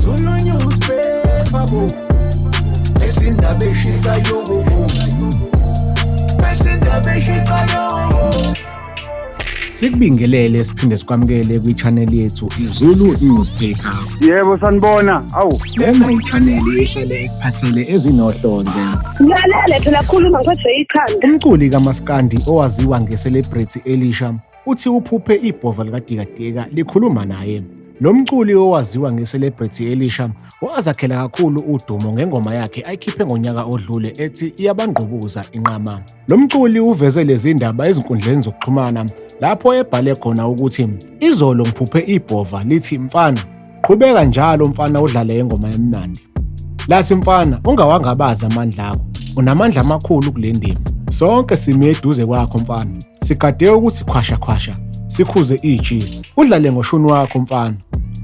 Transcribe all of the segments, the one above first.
Zulu newspaper bo, ezindaba eshisayo bo, ezindaba eshisayo. Sikubingelele siphinde sikwamukele kwi-channel yethu iZulu Newspaper. Yebo, sanibona. Awu. Lena i-channel ehlale ekuphathele ezinohlonze. Ngilalele phela, khuluma, ngiphethwe ikhanda. Umculi kaMaskandi owaziwa nge-celebrity Elisha uthi uphuphe ibhova likaDikadika likhuluma naye. Lo mculi owaziwa nge-celebrity Elisha wazakhela kakhulu udumo ngengoma yakhe ayikhiphe ngonyaka odlule ethi Iyabangqubuza Inqama. Lo mculi uveze lezi ndaba ezinkundleni zokuxhumana lapho ebhale khona ukuthi izolo ngiphuphe ibhova lithi mfana qhubeka njalo mfana udlale ingoma emnandi. Lathi mfana ungawangabazi amandla akho, unamandla amakhulu kule ndima. Sonke simi eduze kwakho mfana. Sigade ukuthi khwasha khwasha sikhuze ijile. Udlale ngoshuni wakho mfana.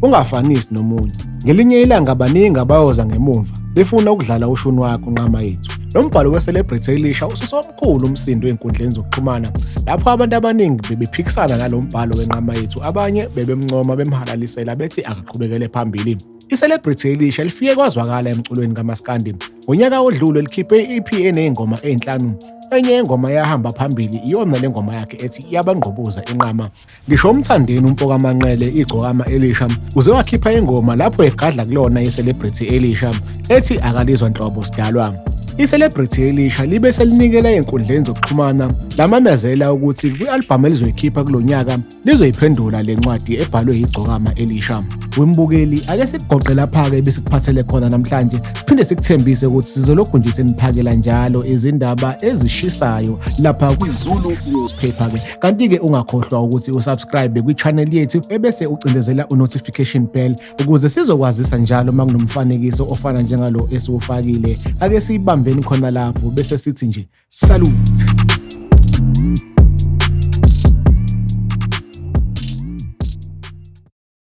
Ungafanisi nomunye. Ngelinye ilanga baningi abayoza ngemumva befuna ukudlala ushuni wakho nqama yethu. Lo mbhalo we-celebrity elisha ususe omkhulu umsindo ey'nkundleni zokuxhumana lapho abantu abaningi bebephikisana nalo mbhalo wenqama yethu, abanye bebemncoma bemhalalisela bethi akaqhubekele phambili. I-celebrity elisha lifike kwazwakala emculweni kaMaskandi ngonyaka odlule, likhiphe i-EP eney'ngoma ey'nhlanu. Enye yengoma eyahamba phambili iyona le ngoma yakhe ethi Iyabangqubuza Inqama. Ngisho uMthandeni umfokaManqele Igcokama Elisha uze wakhipha ingoma lapho egadla kulona i-celebrity elisha ethi Akalizwa Nhlobo Sidalwa. I-celebrity elisha libe selinikela ey'nkundleni zokuxhumana lamemezela ukuthi kwi-albhamu elizoyikhipha kulo nyaka lizoyiphendula le ncwadi ebhalwe yiGcokama Elisha. Wembukeli, ake sikugoqe lapha-ke besikuphathele khona namhlanje, siphinde sikuthembise ukuthi sizolokhu nje seniphakela njalo izindaba ezishisayo lapha kwiZulu Newspaper-ke. Kanti-ke ungakhohlwa ukuthi usubscribe kwi-channel yethu ebese ucindezela u-notification bell ukuze sizokwazisa njalo uma kunomfanekiso ofana njengalo esiwufakile. Ake siyibambeni khona lapho bese sithi nje salute.